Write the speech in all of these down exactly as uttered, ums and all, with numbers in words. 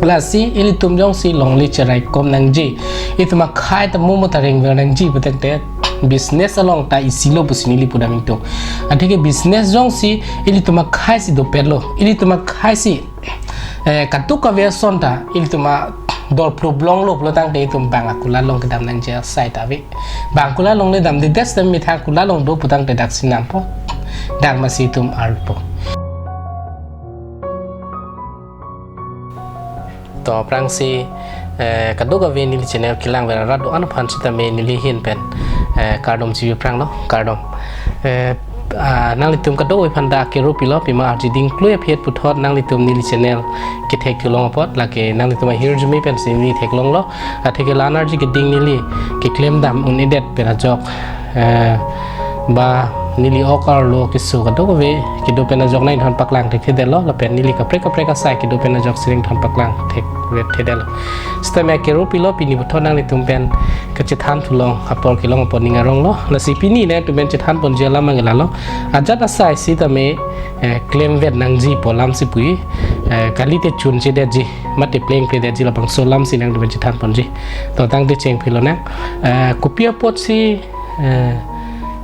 Lasi ilitum jongsi longle cherai kom nangji, itum akhai ta momo ta rengver nangji putangte business along ta isi lo pusi neli pudam ingtung. Atheke business jongsi ilitum akhai si dopet lo, ilitum akhai si eh, kadokave ason ta ilitum ador phlop longlo pulotangte itum bang akulat along kedam nangji asai ta ave. Bang akulat along le damdedet sitame methang akulat along do putangte dak si nampo. Dak masi itum arpo. To aphrangsi eh, kadokave neli channel kelang vera rat do-an aphan sitame neli ahin pen eh, kardom chibi aphrang lo, kardom. Eh, ah, nanglitum kadokave aphan ta kero pilo, pima arji ding klui aphi et puthot nanglitum neli channel kethek thulong apot, lake nanglitum ahirjume pensi neli theklonglo. Atheke la-an arji keding neli keklem dam un-edet pen ajok, eh, ba neli ok arlo keso kadokave kedo pen ajok nangthan paklang thekthedetlo, lapen neli kaprek kaprek asai kedo pen ajok si nangthan paklang thekthedetlo. Sitame kero pilo, pini puthot nanglitum pen kachethan thulong apor kelong apor ning arong lo. Lasi pini nangtum pen chethan ponji alam abang ke lalo. Ajat asai sitame eh, klemvet nangji pu alam si pu, eh, kalite chunchedetji mate plengpledetji labangso alam si nangtum pen chethan ponji. To tangte chengphilonang. Eh, kopi apotsi eh,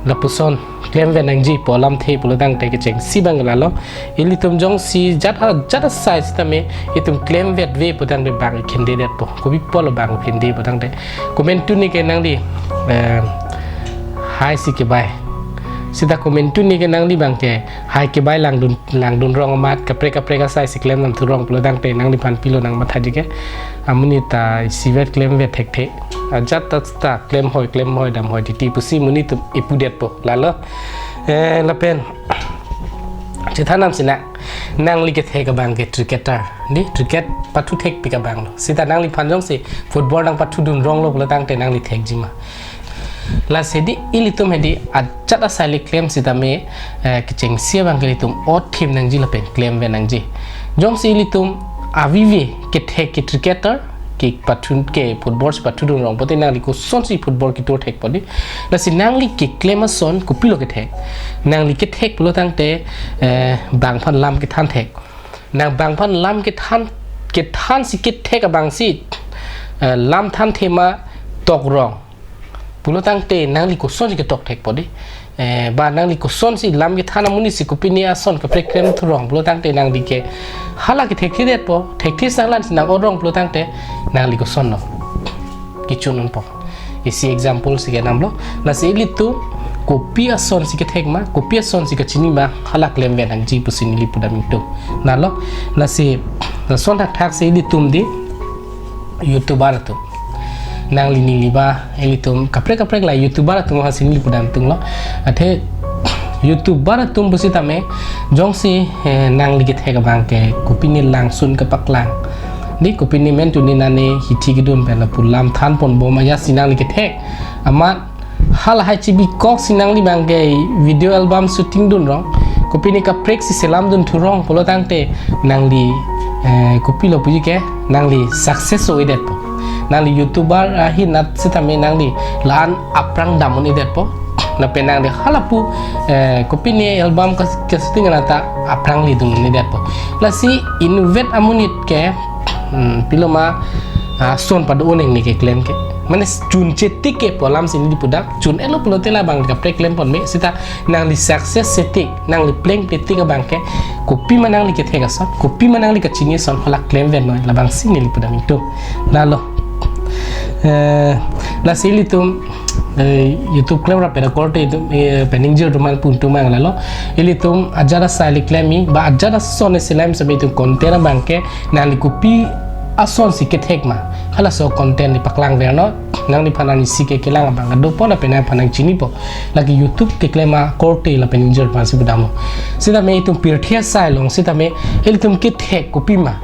lapuson klemvet nangji pu alamthe pulotangte kechengsi abang ke lalo. Ilitum jongsi jat ha jat asai sitame itum klemvetve putangte bang khendedetpo. Kopi apotlo bang khende putangte. Komantu ni ke nangli eh, hai si kebai. Sita komantu ni ke nangli abang ke hai kebai langdun langdun rong amat kaprek kaprek asai si klem dam thurong pulotangte nangliphan pilo nangmathaji ke. Amonit ta isivet klemvet thekthe. Ajat ta ta klem hoi klem hoi dam hoi titi pusi monit atum ipudetpo. Lalo. Eh, lapen chethan dam sinang. Nangli kethek abang ke cricketer. Di cricket pathu thekpik abang lo. Sita nangliphan jongsi football nangpathudun ronglo pulotangte nangli thekji ma. Lasi di ilitum hedi ajat asai le klem sitame eh, kechengsi abang ke ilitum othim nangji lapen klemvet nangji. Jongsi ilitum avive kethek ke cricketer kepathu ke football si pathudun rong pote nangli kosonsi football ketur thekpo di. Lasi nangli keklem ason kopilo kethek. Nangli kethek pulotangte eh, bang aphan lam kethan thek. Nang bang aphan lam kethan kethan si kethek abang si eh, lam thanthe ma tok rong. Pulotangte nangli kosonsi ketok thekpo di. Eh, ba nangli kosonsi lam kethan amonit si kopine ason kaprek klem thurong pulotangte nangli ke hala kethekthedetpo, thekthe sanglan si nang-orong pulotangte nangli kosonlo. Kechun unpo. Isi example si kedamlo. Lasi ilitum kopi ason si kethek ma, kopi ason si kachini ma, hala klemvet nangji pusi neli pudam ingtung. Lalo, lasi lason thakthak si ilitum di YouTuber atum. Nangli neli ba, ilitum kaprek kaprek la YouTuber atum ha si neli pudam ingtunglo. Athe YouTuber atum pusitame jongsi eh, nangli kethek abang ke kopine langsun kapaklang. Di kopine men tuni nane hithi kedun pen lapu lam than ponbom aja si nangli kethek. Amat halahai chibikok si nangli abang ke video album shooting dun rong. Kopine kaprek si selam dun thurong pulotangte nangli eh, kopilo puji ke nangli success o-edetpo. Nangli YouTuber ahin nat sitame nangli la-an aphrang dam un-edetpo. Lapen nangli halapu eh, kopine album kas- kashooting anat ta aphrang lidun un-edetpo. Lasi inutvet amonit ke hmm, pilo ma ah, son pado-o neng ne keklem ke. Mane chunche tik ke pu alam si neli pudam, chun-etlo pulote labang kaprek klem pon me, sita nangli success se tik, nangli plengple tik abang ke, kopima nangli kethek ason, kopima nangli kachini ason, hala klemvet noi, labang si neli pudam ingtung. Lalo. Eh, lasi ilitum eh, YouTube klem rap pen akorte itum eh, pen ingjir atum an pu ingtung mang lalo. Ilitum ajat asai le klem-i, ba ajat ason le selam sitame itum content abang ke nangli kopi ason si kethek ma. Halaso content le paklang ver non, nangliphan nangli si ke kelang abang dopo lapen nangphan nangchinipo. Lake YouTube keklem akorte lapen ingjir atum an si pudamlo. Sitame itum pirthe asai along sitame ilitum kethek kopima.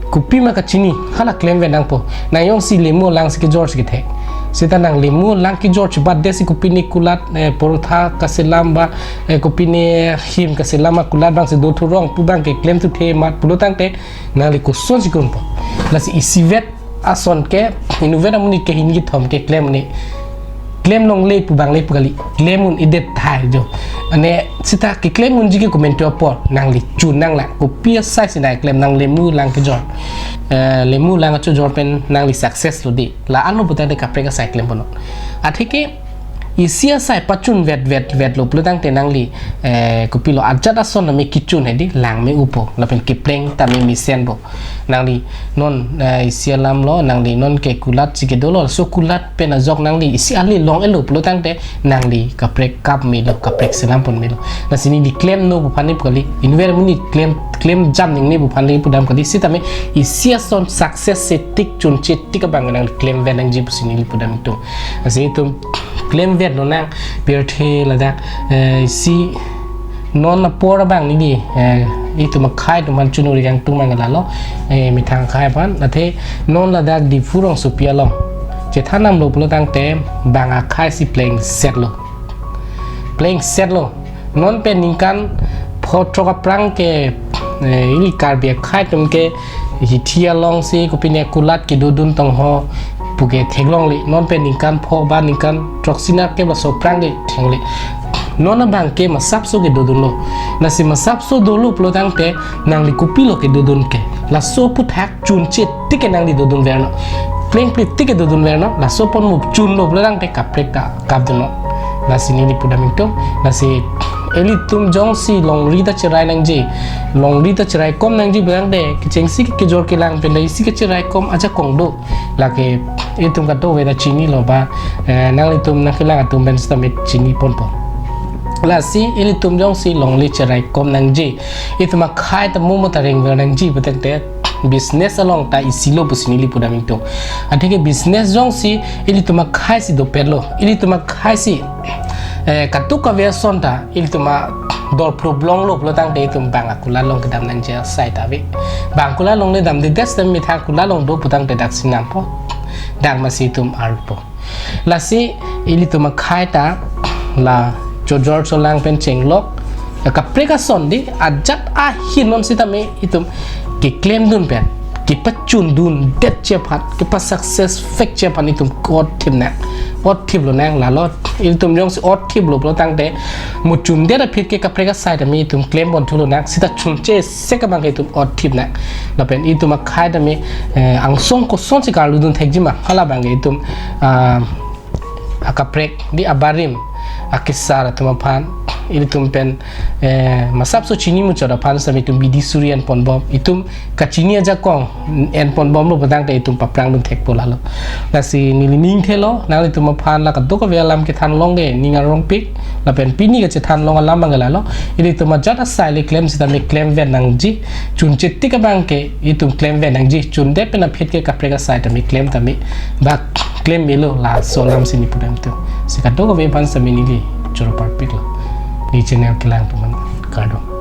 Kopima kachini, hala klemvet nangpo. Nang jongsi lemo lang si kejor si kethek. Sita nang lemo lang kejor si badet si kopine kulat eh, porotha kaselam ba eh, kopine him kaselam akulat abang si do thurong pu abang ke klem thuthe mat pulotangte nangli koson si kunpo. Lasi isivet ason ke inutvet amonit ke hini kethom keklem ne. Klem longle pu bang le pu kali. Klem un-edet thai jo. Ane seta keklem unji ke komantu apor nangli chun nanglang. Kopi asai si nangklem, nang lemu lang kejor. Eh, lemu lang kejor pen nangli success lo di. La-an lo putangte kaprek asai klem ponnon. Atheke isi asai pachun vet vet vet lo pulotangte nangli, eh, kopilo ajat ason tame kechun hedi lang me-upo. Lapen kepleng tame mesenpo. Nangli non, eh, isi alam lo, nangli non ke kulat si kedo lo, so kulat pen ajok nangli isi ale long-et lo pulotangte nangli kaprek kap melo, kaprek selam pon melo. Lasi neli klemnon pu aphan ni pu kali, inver muni klem, klem jam ningne pu aphan ni pudam kali, sitame isi ason success se tik chunche tik abang nangli klem vet nangji pusi neli pudam itum. Lasi itum klem vet lonang, pirthe ladak, eh, isi non apor abang neli, eh, itum akhai atum aphan chunuri kangtung mang lalo, eh, methang akhai aphan, athe non ladak Diphu rongsopi along chethan damlo pulotangte bang akhai si plengset lo. Plengset lo. Non pen ningkan pho throk aphrang ke, eh, ili Karbi akhai atum ke hithi along si kopine kulat kedodun tong ho puke theklongle. Non pen ningkan pho ba ningkan throksi nerkep laso aphrang ke theklongle. Non abang ke masapso kedodunlo. Lasi masapso dolo pulotangte nangli kopilo kedodun ke. Laso aphuthak chunche tik ke nangli dodun vernon. Plengple tik ke dodun vernon. Laso apot mo chunlo pulotangte kaprek ta kapdunnon. Lasi neli pudam itum. Lasi ilitum jongsi longri ta cherai nangji, longri ta cherai kom nangji pulotangte kechengsi ke kejor kelang pen ta isi kecherai kom ajakong do. Lake itum kadokave ta chinilo ba, eh, nanglitum nangkelang atum pen sitame chini ponpo. Lasi ilitum jongsi longle cherai kom nangji, itum akhai ta momo ta rengver nangji pulotangte business along ta isi lo pusi neli pudam itum. Atheke business jongsi ilitum akhai si dopetlo, ilitum akhai si, eh, kadokave ason ta ilitum ador phrup longlo pulotangte itum bang akulat along kedam nangji asai ta ave. Bang akulat along le damdedet sitame methang akulat along do pulotangte dak si nampo. Dak masi itum arpo. Lasi ilitum akhai ta la chojor cholang pen chenglok. Kaprek ason di ajat ahin non sitame itum keklemdun pen, kepachundundetji aphan, kepasuccess factji aphan itum ot thipnang. Ot thiplonang lalo. Ilitum jongsi ot thiplo pulotangte mo chundet aphi ke kaprek asai tame itum klem pon thulonang. Seta chunche sek abang ke itum ot thipnang. Lapen itum akhai tame, eh, angsong kosonsi karludun thekji ma, hala abang ke itum, ah, akaprek di abarim akesar atum aphan, ilitum pen, eh, masapso chini muchot aphan sitame itum bidi suri en ponbom, itum kachini ajakong en ponbomlo pulotangte itum paphrangdun thekpo lalo. Lasi neli ning thelo, nanglitum aphan la kadokave alam kethan long ke ning arongpik, lapen pini kachethan long alam abang ke lalo. Ilitum ajat asai le klem sitame klem vet nangji, chunche tik abang ke itum klem vet nangji, chundet pen aphi ke kaprek asai tame klem tame ba klem melo, laso alam si neli pudam itum. Si kadokave aphan sitame neli choro parpiklo. Neli channel kelang atum aphan kardom.